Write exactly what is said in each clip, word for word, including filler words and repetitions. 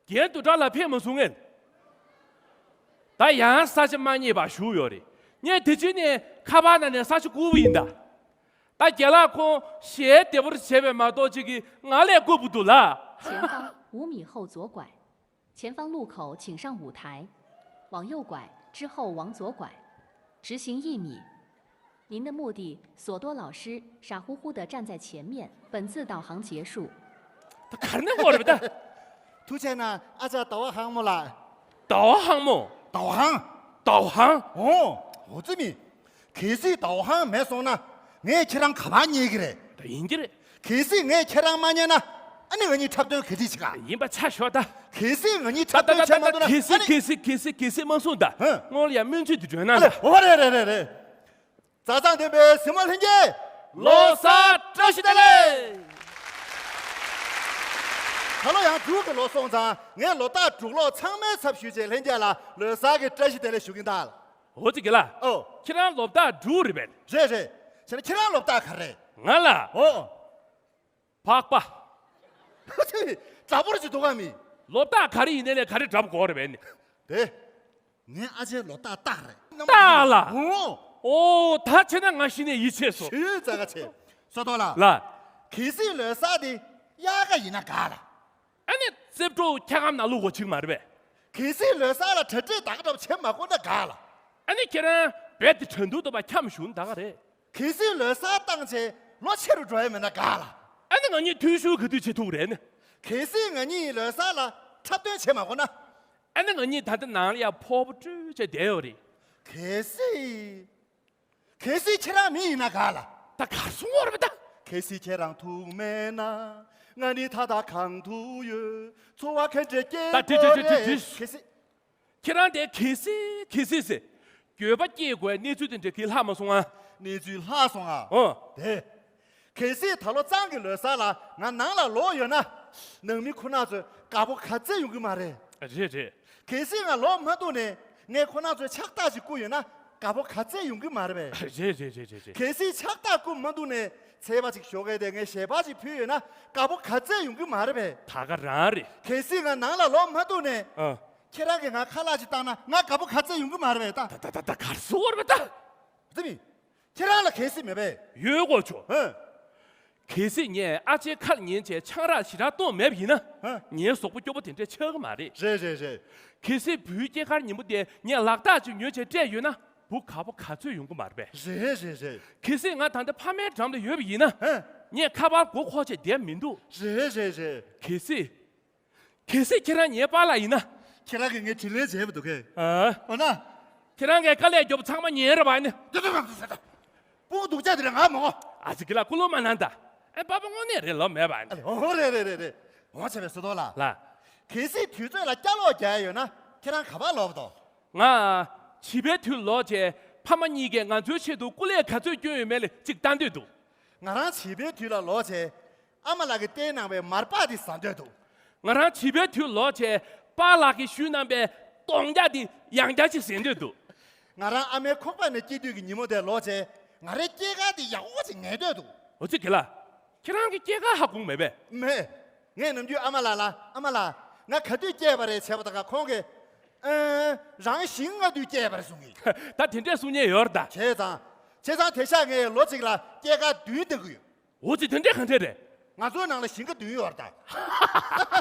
རྒན་དུ་དྲག་ལ་ཕེབས་མ་སོང་ངས། ད་ཡང་ས་ཆ་མ་རྙེད་པ་བཞུགས་ཡོད་རེད། ངས་དེ་ཕྱི་ནས་ཁ་པར་ནང་ནས་ས་ཆ་བསྐུར་བ་ཡིན་ད། ད་རྒན་ལགས་ཁོང་ཞལ་བདེ་པོར་བྱས་པས་མ་གཏོགས་ཅིག་གིས་ང་ལས་བསྐུར་བ་འདུག་ལ། 前方五米后左拐，前方路口请上五台，往右拐之后往左拐，直行一米。您的目的，索多老师傻乎乎地站在前面。本次导航结束。 ད་གར་ནས་འོར་བ་ད། ཐུགས་རྗེ་གནང་། ཨ་ཅག་导航མོ་ལགས།导航མོ།导航།导航། ཨོ། འོ་ཙི་མི། གལ་སྲིད་导航མེད་སོང་ན། ངས་ཁྱེད་རང་ག་པར་རྙེད་ཀྱི་རེད། ད་ཡིན་གྱི་རེད། གལ་སྲིད་ངས་ཁྱེད་རང་མ་རྙེད་ན། ཨ་ནི་ང་གཉིས་འཁྲབ་སྟོན་ག་དུས་བྱེད་ག། ཡིན་པ་ཆ་ཞོག་ད། གལ་སྲིད་ང་གཉིས་འཁྲབ་སྟོན་བྱེད་མ་ཐུབ་ན། གལ་སྲིད་ཨ་ནི། གལ་སྲིད་གལ་སྲིད་གལ་སྲིད་མ་གསུངས་ད། ཧུ། སྔོན་ལ་ཡང་སྨོན་ཚིག་དེ་བརྗོད་ན། ཨ་ལེ། འོ་རེད་རེད་རེད་རེད། མཛའ་བརྩེ་ལྡན་པའི་གཟིགས་མོ་ལྷན་རྒྱས། ལོ་གསར་བཀྲ་ཤིས་བདེ་ལེགས། ད་ལོ་ཡང་འབྲུག་གི་ལོ་སོང་ཙང་། ངས་ལོ་རྟགས་འབྲུག་ལོ་ཚང་མའི་ཚབ་ཞུས་བྱས་ལྷན་རྒྱས་ལ་ལོ་གསར་གྱི་བཀྲ་ཤིས་བདེ་ལེགས་ཞུ་གིན་ད། ཨོ་ཙི་གི་ལ། ཨོ། ཁྱེད་རང་ལོ་རྟགས་འབྲུག་རེད་པས། རེད་རེད། བྱས་ན་ཁྱེད་རང་ལོ་རྟགས་ག་རེ། ང་ལ། ཨོ། ཕག་པ། འདྲ་པོ་ཅིག་འདུག་ག་མི། ལོ་རྟགས་ག་རེ་ཡིན་ནའི་ལས་ག་རེ་འདྲ་པོ་དགོས་རེད་པས་ནི། དེ། ངའི་ཨ་ཅེའི་ལོ་རྟགས་སྟག་རེད། སྟག་ལ། ཨོ། ཨོ། ད་བྱས་ན་ང་གཞི་ནས་ཡིད་ཆེས་སོང་། ཞུས་ཙང་ང་ཆེ། སོ་ཏོ་ལ། ལ། གལ་སྲིད་ལོ་གསར་དེ་དབྱར་ཁ་ཡིན་ན་དགའ་ལ། ཨ་ནི་རྩེ་བྲོ་འཁྱག་སྒམ་ནང་བླུག་དགོས་ཅིག་མ་རེད་པས། གལ་སྲིད་ལོ་གསར་ལ་གྲ་སྒྲིག་ད་ག་འདྲ་བྱེད་མ་དགོས་ན་དགའ་ལ། ཨ་ནི་ཁྱེད་རང་རྦད་དེ་གྲ་འདུག་འདུག་པ་འཁྱམ་བཞུགས་ན་ད་ག་རེད། གལ་སྲིད་ལོ་གསར་བཏང་བྱས་ལོ་ཆེ་རུ་འགྲོ་ཡ་མེད་ན་དགའ་ལ། ཨ་ནི་ང་གཉིས་འཐུས་ཤོར་ག་དུས་བྱེད་ཐུབ་རེད་ནི། གལ་སྲིད་ང་གཉིས་ལོ་གསར་ལ་འཁྲབ་སྟོན་བྱེད་མ་དགོས་ན། ཨ་ནི་ང་གཉིས་ད་ལྟ་ནང་ལ་ཡ་ཕོར་པ་སྤྲོད་བྱས་བསྡད་ཡོད་རེད། གལ་སྲིད། གལ་སྲིད་ཁྱེད་རང་མི་ཡིན་ན་དགའ་ལ། ད་གར་སོང་བ་རེད་པས་ད། གལ་སྲིད་ཁྱེད་རང་ཐུག་མེད་ན། ང་ནི་ད་ལྟ་གང་ཐུག་ཡོད། ཚོར་བ་ག་འདྲ་སྐྱེ་ད་དེ་དེ་དགོས་དེ་དེ་རེད། དེ། གལ་སྲིད། ཁྱེད་རང་དེ་གལ་སྲིད་གལ་སྲིད་ཟེར། འགྱོད་པ་སྐྱེ་དགོས་གནས་ཚུལ་དེ་འདྲ་གི་ལྷག་མ་སོང་ཨ། གནས་ཚུལ་ལྷག་སོང་ཨ། ཨོ། དེ། གལ་སྲིད་ད་ལོ་གཙང་གི་ལོ་གསར་ལ་ང་ནང་ལ་ལོག་ཡོད་ན། ནང་མི་ཁོ་ན་ཚོས་དགའ་པོ་ག་ཚད་ཡོང་གི་མ་རེད། རེད་རེད། གལ་སྲིད་ང་ལོག་མ་ཐུབ་ནས་ངས་ཁོ་ན་ཚོའི་ཕྱག་རྟགས་ཅིག་བསྐུར་ཡོད་ན་དགའ་པོ་ག་ཚད་ཡོང་གི་མ་རེད་པས། རེད་རེད་རེད་རེད་རེད། གལ་སྲིད་ཕྱག་རྟགས་བསྐུར་མ་ཐུབ་ནས་ཚལ་པ་ཅིག་ཞོག་གས་དེ་ངས་ཞལ་པར་ཅིག་ཕུལ་ཡོད་ན་དགའ་པོ་ག་ཚད་ཡོང་གི་མ་རེད་པས། ད་ག་རང་རེད། གལ་སྲིད་ང་ནང་ལ་ལོག་མ་ཐུབ་ནས། ཨ། ཁྱེད་རང་གིས་ང་ཁ་ལག་ཅིག་བཏང་ན་ང་དགའ་པོ་ག་ཚད་ཡོང་གི་མ་རེད་པས་ད། ད་ད་ད་ད་གར་སོང་བ་རེད་པས་ད། ཙི་མི། ཁྱེད་རང་ལ་གལ་སྲིད་མེད་པས། ཡོད་གོ་ཆོ། ཧེ། གལ་སྲིད་ངས་ཨ་ཅེའི་ཁ་ལ་ཉན་བྱས་ཆང་རག་ཞེ་དྲག་བཏུངས་མེད་པ་ཡིན་ན། ཧེ། ངའི་གཟུགས་པོ་སྐྱོ་པོ་དེ་འདྲ་ཆགས་ཀྱི་མ་རེད། རེད་རེད་རེད། གལ་སྲིད་བུའི་སྐྱེས་སྐར་ཉིན་མོ་དེ་ངས་ལག་རྟགས་ཅིག་ཉོས་བྱས་སྤྲད་ཡོད་ན་བུ་དགའ་པོ་ག་ཚོད་ཡོང་གི་མ་རེད་པས། རེད་རེད་རེད། གལ་སྲིད་ང་ད་ལྟ་ཕ་མའི་འགྲམ་དུ་ཡོད་པ་ཡིན་ན། ཧེ། ངས་ཁ་པར་མགོ་འཁོར་བྱས་བསྡད་མི་འདུག། རེད་རེད་རེད། གལ་སྲིད། གལ་སྲིད་ཁྱེད་རང་ངའི་པཱ་ལགས་ཡིན་ན། ཁྱེད་རང་གིས་ངའི་དྲིན་ལན་འཇལ་བ་འདུག་གས། ཨ། འོ་ན། ཁྱེད་རང་གིས་དཀའ་ལས་རྒྱོབ་ཚང་མ་ཉན་རེད་པ་ནི། དེ་དེ་དེ་དེ་དེ། སྤུ་གུ་སྡུག་ཅག་དེ་ལ་ང་མོ། ཨ་ཙི་གི་ལ་ཀུ་ལུ་མ་ནང་ད། ཨེ་པཱ་པཱ་དངོས་གནས་རེད་ལོ་མེད་པ་ནི། ཨ་ལེ་ཨོ་རེད་རེད་རེད་རེད། འོ་བྱས་པའི་སུ་དོ་ལ། ལ། གལ་སྲིད་དུས་ཚོད་ལ་སྐྱ་ལོག་རྒྱག་ཡ་ཡོད་ན་ཁྱེད་རང་ག་པར་ལོག་པ་དོ། ང་། བྱིས་པའི་དུས་ལོག་བྱས་ཕ་མ་གཉིས་ཀས་ང་ཚོའི་ཆེད་དུ་སྐུ་ལས་ག་ཚོད་བསྐྱོན་ཡོད་མེད་ལ་ཅིག་ལྟ་འདོད་འདུག། ང་རང་བྱིས་པའི་དུས་ལ་ལོག་བྱས། ཨ་མ་ལགས་ཀྱིས་བསྟན་གནང་བའི་མར་པག་དེ་ཟ་འདོད་འདུག། ང་རང་བྱིས་པའི་དུས་ལོག་བྱས་པཱ་ལགས་ཀྱིས་ཞུས་གནང་པའི་སྟོང་རྒྱག་དེ་ཡང་བསྐྱར་ཅིག་ཟ་འདོད་འདུག། ང་རང་ཨ་མའི་ཁོག་པ་ནས་སྐྱེས་དུས་ཀྱི་ཉིན་མོ་དེར་ལོག་བྱས་ང་རའི་སྐྱེས་སྐར་དེ་ཡག་པོ་ཅིག་ངེས་འདོད་འདུག། འོ་ཙི་གི་ལ། ཁྱེད་རང་གི་སྐྱེས་སྐར་ཧ་གོ་མེད་པས། མེད། ངས་ནམ་རྒྱུན་ཨ་མ་ལགས་ལ་ཨ་མ་ལགས་ང་ག་དུས་སྐྱེས་པ་རེད་བྱས་པ་དང་ཁོང་གིས། ཨ། རང་ཞིང་ལྔ་དུས་སྐྱེས་པ་རེད་གསུང་གི། ད་དེ་འདྲས་གསུང་མཁན་ཡོད་རེད་ད། བྱས་ཙང་། བྱས་ཙང་དེང་སང་ངས་ལོ་གཅིག་ལ་སྐྱེས་སྐར་བདུན་བཏང་གི་ཡོད། འོ་ཙི་དེ་འདྲས་གང་འདྲས་རེད། ང་ཚོའི་ནང་ལ་ཞིང་ཁ་བདུན་ཡོད་རེད་ད།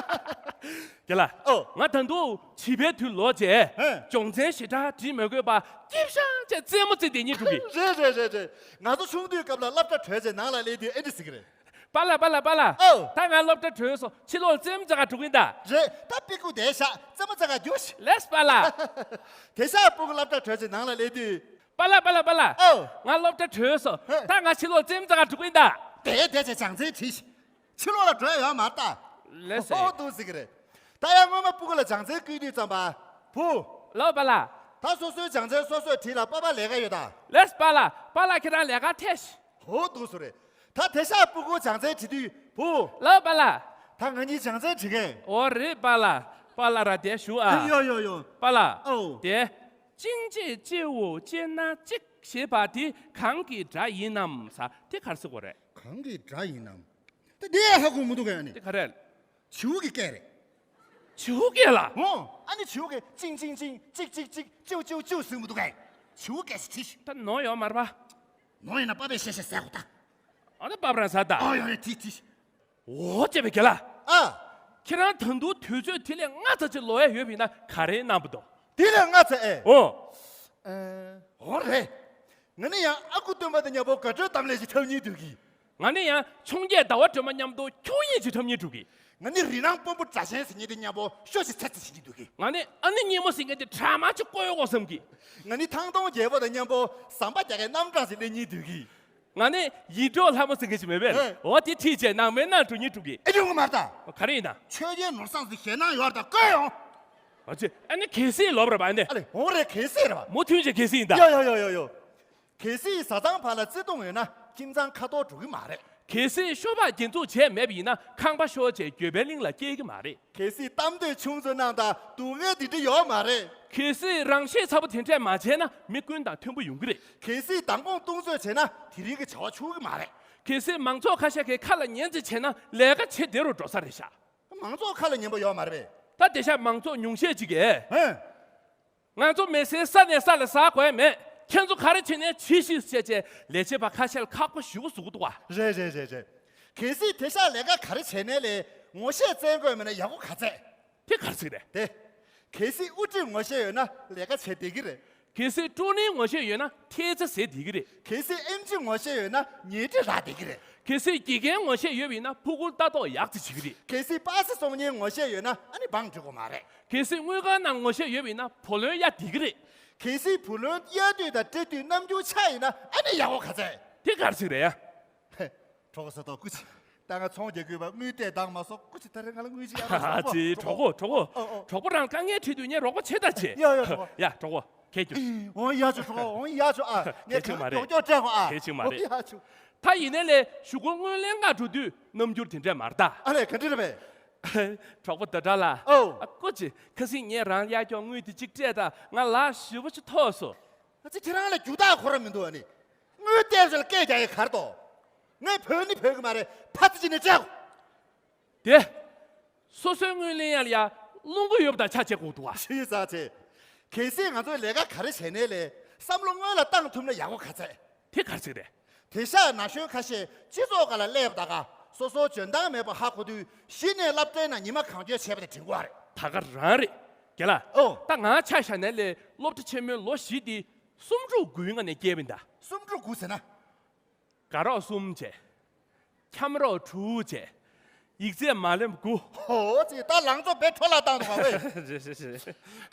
རྒན་ལགས། ཨོ། ང་ད་དུང་བྱིས་པའི་དུས་ལོག་བྱས། ཧེ། སྦྱོང་ཚན་ཞེ་དྲག་བྲིས་མ་དགོས་པ་སྐྱིད་ཤང་བྱས་རྩེད་མོ་རྩེ་བསྡད་སྙིང་འདོད་གི། རེད་རེད་རེད་རེད། ང་ཚོ་ཆུང་དུས་སྐབས་ལ་སློབ་གྲྭ་གྲོལ་རྗེས་ནང་ལ་སླེབས་དུས་ཨེ་འདྲ་ཟེར་གི་རེད། པཱ་ལགས་པཱ་ལགས་པཱ་ལགས། ཨོ། ད་ང་སློབ་གྲྭ་གྲོལ་སོང་ཕྱི་ལོགས་རྩེད་མོ་རྩེ་ག་འགྲོ་གི་ཡིན་ད། རེད། ད་ཕྲུ་གུ་བསྡད་ཤག་རྩེད་མོ་རྩེ་ག་རྒྱུགས་ཤིག་ལེས་པཱ་ལགས། དེང་སང་ཕྲུ་གུ་སློབ་གྲྭ་གྲོལ་རྗེས་ནང་ལ་སླེབས་དུས། པཱ་ལགས་པཱ་ལགས་པཱ་ལགས། ཨོ། ང་སློབ་གྲྭ་གྲོལ་སོང་། ཧེ། ད་ང་ཕྱི་ལོགས་རྩེད་མོ་རྩེ་ག་འགྲོ་གི་ཡིན་ད། དེ་དེ་བྱས་སྦྱོང་ཚན་བྲིས་ཤིག་ཕྱི་ལོགས་ལ་འགྲོ་ཡ་ཡོད་མ་རེད་ད། ལེས་སེ། ཨོ་འདུག་ཟེར་གི་རེད། ད་ཡང་སྔོན་མ་ཕྲུ་གུ་ལ་སྦྱོང་ཚན་བསྐུལ་དུས་ཙམ་པ། བུ། ལོ་པཱ་ལགས། ད་སོ་སོའི་སྦྱོང་ཚན་སོ་སོས་བྲིས་ལ་པཱ་པཱ་ལས་ཀ་ཡོད་ད། ལེས་པཱ་ལགས། པཱ་ལགས་ཁྱེད་རང་ལས་ཀ་ཐད་ཤིག་ཧོ་འདུག་སོ་རེད། ད་དེང་སང་ཕྲུ་གུ་སྦྱོང་ཚན་བྲིས་དུས་བུ། ལོ་པཱ་ལགས། ད་ང་གཉིས་སྦྱོང་ཚན་བྲིས་མཁན། འོ་རེད་པཱ་ལགས། པཱ་ལགས་ར་དེ་བཞུགས་ཨ། ཡོ་ཡོ་ཡོ། པཱ་ལགས། ཨོ། དེ། 今天借我接那这ཞེས་པ་དེ་གང་གི་སྒྲ་ཡིན་ནམ་ཟེར་དེ་ག་རེ་ཟེར་དགོས་རེད། གང་གི་སྒྲ་ཡིན་ནམ། ད་དེ་ཧ་གོ་མི་འདུག་ག་ཡ་ནི། དེ་ག་རེ། བྱིའུ་གི་སྐད་རེད། བྱིའུ་སྐད་ལ། འོ། ཨ་ནི་བྱིའུ་སྐད་ཅིང་ཅིང་ཅིང་ཅིག་ཅིག་ཅིག་ཅིའུ་ཅིའུ་ཅིའུ་ཟེར་མི་འདུག་གས། བྱིའུ་སྐད་ཞིག་བྲིས་ཤིག་ད་ནོར་ཡོད་མ་རེད་པ། ནོར་ཡོད་ན་པ་ཕས་བཤད་བཤད་ཟེར་གོ་ད། ཨ་ད་པ་ཕ་རང་ཟ་ད། ཨ་ཡོད་རེད། བྲིས་བྲིས། འོ་ཅེ་བའི་སྐད་ལ། ཨ། ཁྱེད་རང་ད་དུང་དུས་ཚོད་དེ་ལས་སྔ་ཙམ་ཅིག་ལོག་ཡ་ཡོད་པ་ཡིན་ན་ག་རེ་གནང་བ་འདུག་དེ་ལས་སྔ་ཙམ་ཨེ། འོ། ཨེ། འོ་རེད། ང་ནི་ཡང་ཨ་ཁུ་སྟོན་པ་དང་མཉམ་པོ་དགའ་སྤྲོའི་གཏམ་གླེང་ཞིག་འཁྲབ་སྙིང་འདོད་ཀི། ང་ནི་ཡང་འཕྱོངས་རྒྱས་ཟླ་བ་སྒྲོལ་མ་མཉམ་དུ་འཁྱུག་དབྱིངས་ཤིག་འཁྲབ་སྙིང་འདོད་ཀི། ང་ནི་རི་ནང་དཔོན་པོ་སྒྲ་ཆེན་ཟེར་མཁན་དེ་མཉམ་པོ་ཤོ་ཞིག་ཚེ་ཚེ་བྱེད་སྙིང་འདོད་ཀི། ང་ནི་ཨ་ནེ་སྙེ་མོ་ཟེར་མཁན་དེ་དྲ་མ་ཅིག་བརྐོ་ཡོང་བསམ་གི། ང་ནི་ཐང་སྟོང་རྒྱལ་པོ་དང་མཉམ་པོ་ཟམ་པ་རྒྱག་མཁན་རྣམ་གྲངས་ཤིག་གླེང་སྙིང་འདོད་ཀི། ང་ནི་ཡིད་འཕྲོག་ལྷ་མོ་ཟེར་མཁན་ཞིག་མེད་པས། ཨེ། འོ་དེ་ཁྲིད་བྱས་ནང་མའི་ནང་འགྲོ་སྙིང་འདོད་ཀི། ཨེ་འགྲོ་གི་མ་རེད་ད། ག་རེ་ཡིན་ན། ཆོས་རྒྱལ་ནོར་བཟང་ཟེར་ཞེད་སྣང་ཡོད་རེད་ད། བརྐོས་ཡོང་། ཨ་ཙི། ཨ་ནི་གལ་སྲིད་ལོབས་རེད་པ་ཨ་ནི། ཨ་ལེ་འོང་རེད། གལ་སྲིད་རེད་པ། མུ་མཐུད་བྱས་གལ་སྲིད་ཡིན་ད། ཡོ་ཡོ་ཡོ་ཡོ་ཡོ། གལ་སྲིད་བཟའ་ཚང་བར་ལ་བརྩེ་དུང་ཡོད་ན་ཁྱིམ་ཚང་ཁ་འཐོར་འགྲོ་གི་མ་རེད། གལ་སྲིད་ཤོ་སྦག་རྒྱན་འཛུགས་བྱས་མེད་པ་ཡིན་ན་ཁང་པ་ཤོར་བྱས་འགྱོད་པའི་གླིང་ལ་སྐྱེལ་གི་མ་རེད། གལ་སྲིད་གཏམ་འདོད་ཆུང་ཙམ་གནང་དང་སྡུག་བསྔལ་འདི་འདྲ་ཡོད་མ་རེད། གལ་སྲིད་རང་ཤེད་ཚ་པོ་དེ་འདྲས་མ་བྱས་ན་མི་ཀུན་དང་མཐུན་པོ་ཡོང་གི་རེད། གལ་སྲིད་མདང་དགོང་ལྟུང་བཟོས་བྱས་ན་དེ་རིང་གི་བྱ་བ་འཆུག་གི་མ་རེད། གལ་སྲིད་མང་ཚོགས་ཁ་ཤས་ཀྱི་ཁ་ལ་ཉན་ཙམ་བྱས་ན་ལས་ཀ་བྱེད་བདེ་རུ་འགྲོ་ས་རེད་ཤག་མང་ཚོགས་ཁ་ལ་ཉན་པོ་ཡོད་མ་རེད་པས། ད་དེ་ཤག་མང་ཚོགས་ཉུང་ཤས་ཅིག་གིས། ཧེ། ང་ཚོ་མི་སེར་ས་ནས་ས་ལ་ཟ་དགོས་མེད། ཁྱེད་ཚོ་ག་རེ་བྱེད་ནས་བྱེད་ཤིག་ཟེར་བྱས་ལས་བྱེད་པ་ཁ་ཤས་ལ་ཁག་པོ་ཞེ་པོ་བཟོ་གི་འདུག་བ། རེད་རེད་རེད་རེད། གལ་སྲིད་དེ་ཤག་ལས་ཀ་ག་རེ་བྱས་ནའི་ལས་ངོ་ཤེས་བཙལ་དགོས་མེད་ན་ཡག་པོ་ག་ཚད། དེ་ག་རེ་ཟེར་གི་རེད། དེ། གལ་སྲིད་དབུ་ཁྲིད་ངོ་ཤེས་ཡོད་ན་ལས་ཀ་བྱེད་བདེ་གི་རེད། གལ་སྲིད་ཀྲུའུ་རིན་ངོ་ཤེས་ཡོད་ན་ཐེལ་ཙེ་ཟས་བདེ་གི་རེད། གལ་སྲིད་ཨེམ་ཆི་ངོ་ཤེས་ཡོད་ན་ཉལ་ཁྲི་རག་བདེ་གི་རེད། གལ་སྲིད་དགེ་རྒན་ངོ་ཤེས་ཡོད་པ་ཡིན་ན་ཕྲུ་གུར་ལྟ་རྟོག་ཡག་ཙམ་བྱེད་ཀྱི་རེད། གལ་སྲིད་པ་སེ་བཙོང་མཁན་ངོ་ཤེས་ཡོད་ན་ཨ་ནི་བང་སྒྲིག་དགོས་མ་རེད། གལ་སྲིད་དངུལ་ཁང་ནང་ངོ་ཤེས་ཡོད་པ་ཡིན་ན་བུ་ལོན་གཡར་བདེ་གི་རེད། གལ་སྲིད་བུ་ལོན་གཡར་དུས་དང་སྤྲད་དུས་རྣམ་འགྱུར་ཆགས་ཡིན་ན་ཨ་ནི་ཡག་པོ་ག་ཚད། དེ་ག་རེ་ཟེར་གི་རེད་ཡ། གྲོགས་པོ་ཟེར་ཏོ་སྐུ་མཁྱེན། ད་ང་ཚོང་རྒྱག་དགོས་པ་དངུལ་སྤྲད་དང་མ་སོང་སྐུ་མཁྱེན། ད་རེས་ང་ལ་དངུལ་ཅིག་ཡར་ཧ་ཧ་ཙི། གྲོགས་པོ་གྲོགས་པོ། ཨོ་ཨོ། གྲོགས་པོ་རང་དཀའ་ངལ་འཕྲད་དུས་ངས་རོགས་པ་བྱེད་ད་བྱེད། ཡ་ཡ་གྲོགས་པོ། ཡ་གྲོགས་པོ་གལ་རྒྱུ། འོང་ཡ་ཆུ་གྲོགས་པོ་འོང་ཡ་ཆུ་ཨ། ངས་གལ་ཆེ་མ་རེད། མགྱོགས་མགྱོགས་སྤྲད་གོ་ཨ། གལ་ཆེ་མ་རེད། འོང་ཡ་ཆུ། ད་ཡིན་ནའི་ལས་གཞུག་གུ་དངུལ་ལེན་ག་འགྲོ་དུས་རྣམ་འགྱུར་དེ་འདྲས་མ་རེད་ད། ཨ་ལས་ག་འདྲ་རེད་པས། གྲོགས་པོ་ཟླ་གྲགས་ལགས། ཨོ། ཨ་སྐུ་མཁྱེན། ཁ་སང་ངས་རང་གཡར་ཀྱོག་དངུལ་དེ་གཅིག་སྤྲད་ད་ང་ལག་ཞེ་པོ་ཅིག་ཐོགས་སོང་། ཨ་ཙི། ཁྱེད་རང་ལ་རྒྱུ་དག་ཁོ་རང་མི་འདུག་ཨ་ནི། དངུལ་སྟེར་ཚོ་ལ་སྐད་རྒྱག་ཡས་ག་རེ་འདུག་ངས་བོས་ནི་བོས་གི་མ་རེད། ཕ་ཙི་ཅི་ནས་སྤྲད་གོ། དེ། སོ་སོའི་དངུལ་ལེན་ཡ་ལ་ཡ་རླུང་གི་ཡོབ་དང་ཆ་བྱེད་དགོས་འདུག་བ། ཤི་ས་ཆེ། གལ་སྲིད་ང་ཚོས་ལས་ཀ་ག་རེ་བྱས་ནའི་ལས་བསམ་བློ་སྔོན་ལ་བཏང་ཐུབ་ན་ཡག་པོ་ག་ཚད། དེ་ག་རེ་ཟེར་རེད། དེ་ཤག་ན་གཞོན་ཁ་ཤས་སྤྱི་ཚོགས་སྒང་ལ་སླེབས་ད་ག་སོ་སོ་འཇོན་ཐང་མེད་པ་ཧ་གོ་དུས་གཞི་ནས་སློབ་གྲྭའི་ནང་ཉི་མ་གང་འཁྱོལ་བྱས་པ་དེ་དྲན་གྱི་ཡོད་རེད། ད་ག་རང་རེད། རྒན་ལགས། ཨོ། ད་ང་ཆ་བཞག་ནའི་ལས་སློབ་གྲྭ་ཆེན་མོའི་ལོ་བཞི་དེ་གསུམ་དྲུག་དགུའི་སྔ་ནས་བསྐྱལ་བ་ཡིན་ད། གསུམ་དྲུག་དགུ་ཟེར་ན། དགའ་རོགས་གསུམ་བྱས། འཁྱམ་རོགས་དྲུག་བྱས། ཡིག་ཚད་མ་ལོན་དགུ། ཧོ་ཙི། ད་ལང་ཚོ་བེ་འཕྲོ་བརླག་བཏང་འདུག་བ་ཝེ། རེད་རེད་རེད།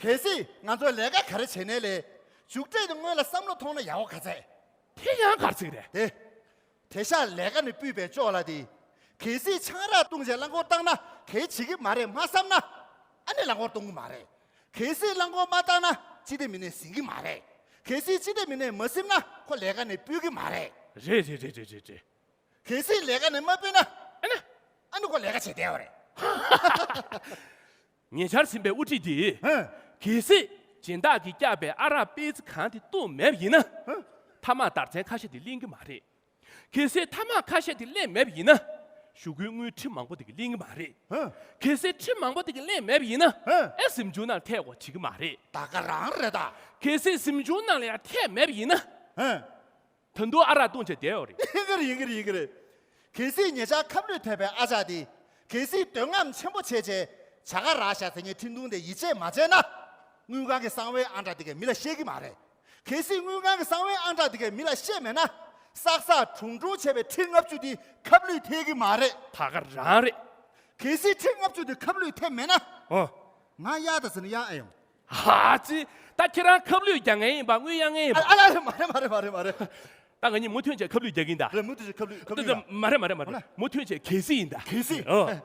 གལ་སྲིད་ང་ཚོས་ལས་ཀ་ག་རེ་བྱས་ནའི་ལས་མཇུག་འབྲས་དེ་སྔོན་ལ་བསམ་བློ་ཐོངས་ན་ཡག་པོ་ག་ཚད། དེ་ཡང་ག་རེ་ཟེར་གི་རེད། དེ། དེ་ཤག་ལས་ཀ་ནས་སྤུད་པའི་ཅོག་ལ་དེ། གལ་སྲིད་ཆང་རག་བཏུང་བྱས་རླངས་འཁོར་བཏང་ན་གལ་བྱེད་ཀྱི་མ་རེད་མ་བསམ་ན། ཨ་ནི་རླངས་འཁོར་གཏོང་གི་མ་རེད། གལ་སྲིད་རླངས་འཁོར་མ་བཏང་ན་སྤྱི་བདེ་མི་སྣས་ཟིན་གྱི་མ་རེད། གལ་སྲིད་སྤྱི་བདེ་མི་སྣས་མ་ཟིན་ན་ཁོ་ལས་ཀ་ནས་སྤུད་ཀྱི་མ་རེད། རེད་རེད། གལ་སྲིད་ལས་ཀ་ནས་མ་སྤུད་ན། ཨ་ནི། ཨ་ནི་ཁོ་ལས་ཀ་བྱེད་བསྡད་པ་རེད། ཉེ་ཆར་ཟིན་པའི་དབུ་ཁྲིད་འདིས། ཧེ། གལ་སྲིད་སྦྱིན་བདག་གིས་བཀྱགས་པའི་ཨ་རག་པེ་ཙི་གང་དེ་བཏུངས་མེད་པ་ཡིན་ན། ཧེ། ཐ་མག་དར་ཚན་ཁ་ཤས་དེ་ལེན་གྱི་མ་རེད། གལ་སྲིད་ཐ་མག་ཁ་ཤས་དེ་ལེན་མེད་པ་ཡིན་ན། གཞུག་གུའི་དངུལ་ཁྲི་མང་པོ་དེ་གིས་ལེན་གྱི་མ་རེད། ཧེ། གལ་སྲིད་ཁྲི་མང་པོ་དེ་གིས་ལེན་མེད་པ་ཡིན་ན། ཧེ། ཨེ་གཟིམ་ཆུང་ནང་ཐད་དགོས་བྱེད་ཀྱི་མ་རེད། ད་ག་རང་རེད་ད། གལ་སྲིད་གཟིམ་ཆུང་ནང་ལ་ཡང་ཐད་མེད་པ་ཡིན་ན། ཧེ། ད་དུང་ཨ་རག་བཏུང་བྱས་བསྡད་ཡོད་རེད། ཡིན་གྱི་རེད། ཡིན་གྱི་རེད། ཡིན་གྱི་རེད། གལ་སྲིད་ཉེ་ཆར་ཁབ་ལུད་ཐེབས་པའི་ཨ་ཅག་དེ། གལ་སྲིད་འདོད་རྔམ་ཆེན་པོ་བྱས་བྱས་བྱ་དགའ་རག་ཤག་ཟེར་མཁན་འཕྲིན་ཐུང་དེ་ཡིད་ཆེས་མ་བྱས་ན། དངུལ་ཁང་གི་གསང་བའི་ཨང་གྲངས་དེ་གས་མི་ལ་བཤད་ཀྱི་མ་རེད། གལ་སྲིད་དངུལ་ཁང་གི་གསང་བའི་ཨང་གྲངས་དེ་གས་མི་ལ་བཤད་མེད་ན། བསགས་བསགས་གྲུང་གྲུང་བྱས་པའི་ཁྲི་ལྔ་བཅུ་དེ་ཁབ་ལུད་ཐེབས་ཀྱི་མ་རེད། ད་ག་རང་རེད། གལ་སྲིད་ཁྲི་ལྔ་བཅུ་དེ་ཁབ་ལུད་ཐེབས་མེད་ན། ཨོ། ང་གཡར་ད་ཟེར་ན་གཡར་ཨེ་ཡོང་། ཧ་ཙི། ད་ཁྱེད་རང་ཁབ་ལུད་རྒྱག་མཁན་ཡིན་པ་དངུལ་གཡར་མཁན་ཡིན་པ། ཨ་ཨ་ཨ་མ་རེད་མ་རེད་མ་རེད་མ་རེད། ད་ང་གཉིས་མུ་མཐུད་བྱས་ཁབ་ལུད་རྒྱག་གིན་ད། རེད། མུ་མཐུད་བྱས་ཁབ་ལུད་ཁབ་ལུད་ད་ཡ། མ་རེད་མ་རེད་མ་རེད། འོ་ན། མུ་མཐུད་བྱས་གལ་སྲིད་ཡིན་ད། གལ་སྲིད། ཨོ། ཨེ།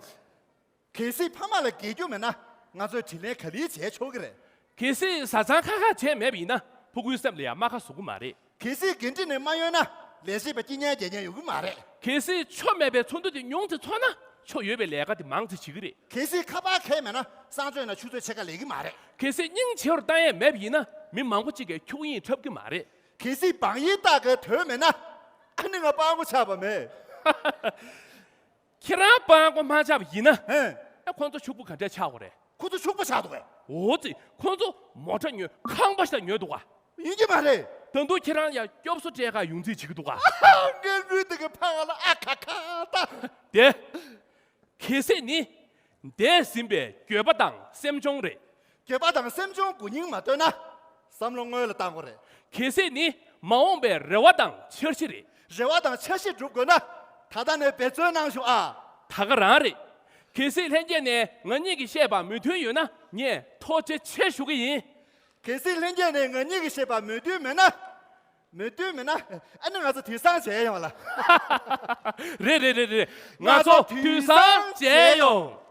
གལ་སྲིད་ཕ་མ་ལ་རྒྱལ་རྒྱུ་མེད་ན་ང་ཚོས་དྲིན་ལན་ག་ལེར་འཇལ་ཆོག་གི་རེད། གལ་སྲིད་བཟའ་ཚང་ཁ་ཁ་བྱས་མེད་པ་ཡིན་ན་ཕྲུ་གུའི་སེམས་ལ་ཡང་རྨ་ཁ་བཟོ་གི་མ་རེད། གལ་སྲིད་འགན་འཁྲི་ནས་མ་གཡོལ་ན་ལས་བྱེད་པ་སྐྱིད་ཉལ་རྒྱལ་ཉལ་ཡོང་གི་མ་རེད། གལ་སྲིད་ཆོ་མེད་པའི་ཚོགས་འདུ་དེ་ཉུང་ཙམ་ཚོགས་ན་ཆོ་ཡོད་པའི་ལས་ཀ་དེ་མང་ཙམ་བྱེད་ཀྱི་རེད། གལ་སྲིད་ཁ་པར་ཁེལ་མེད་ན་གསང་སྤྱོད་ནང་ཆུ་ཚོད་ཕྱེད་ཀ་ལས་ཀྱི་མ་རེད། གལ་སྲིད་སྙིང་རྗེ་བོར་བཏང་ཡས་མེད་པ་ཡིན་ན་མི་མང་པོ་གཅིག་གིས་འཁྱུག་དབྱིངས་འཁྲབ་ཀྱི་མ་རེད། གལ་སྲིད་བང་ཡིག་རྟགས་ཀྱི་དོན་མེད་ན། ཨ་ནི་ང་སྤྲང་པོ་ཆགས་པ་མེད། ཁྱེད་རང་སྤྲང་པོ་མ་ཆགས་པ་ཡིན་ན། ཧེ། ཨ་ཁོང་ཚོ་ཕྱུག་པོ་ག་འདྲས་ཆགས་དགོས་རེད། ཁོ་ཚོ་ཕྱུག་པོ་ཆགས་འདུག་གས། འོ་ཙི། ཁོ་ཚོ་མོ་ཊ་ཉོས། ཁང་པ་ཞིག་ཉོས་འདུག་ག། ཡིན་གྱི་མ་རེད། ད་དུང་ཁྱེད་རང་ཡང་སྐྱོབ་གསོ་སྤྲད་ག་ཡོང་རྩིས་བྱེད་ཀྱི་འདུག་ག། ངའི་ལུས་འདི་གི་ཕ་ང་ལ་ཨ་ཁ་ཁ་ད། དེ། གལ་སྲིད་ནི། འདས་ཟིན་པའི་འགྱོད་པ་དང་སེམས་གཅོང་རེད། འགྱོད་པ་དང་སེམས་གཅོང་དགུ་སྙིང་མ་བཏོན་ན། བསམ་བློ་སྔོན་ལ་བཏང་དགོས་རེད། གལ་སྲིད་ནི། མ་འོངས་པའི་རེ་བ་དང་འཆར་གཞི་རེད། རེ་བ་དང་འཆར་གཞི་སྒྲུབ་དགོས་ན། ད་ལྟ་ནས་འབད་བརྩོན་གནང་ཤོག་ཨ། ད་ག་རང་རེད། གལ་སྲིད་ལྷན་རྒྱས་ནས་ང་གཉིས་ཀྱིས་བཤད་པ་མོས་མཐུན་ཡོད་ན་ངས་ཐུགས་རྗེ་ཆེ་ཞུ་གི་ཡིན། གལ་སྲིད་ལྷན་རྒྱས་ནས་ང་གཉིས་ཀྱིས་བཤད་པ་མོས་མཐུན་མེད་ན། མོས་མཐུན་མེད་ན། ཨ་ནི་ང་ཚོ་དུས་སང་མཇལ་ཡོང་ལ། རེད་རེད་རེད་རེད། ང་ཚོ་དུས་སང་མཇལ་ཡོང་།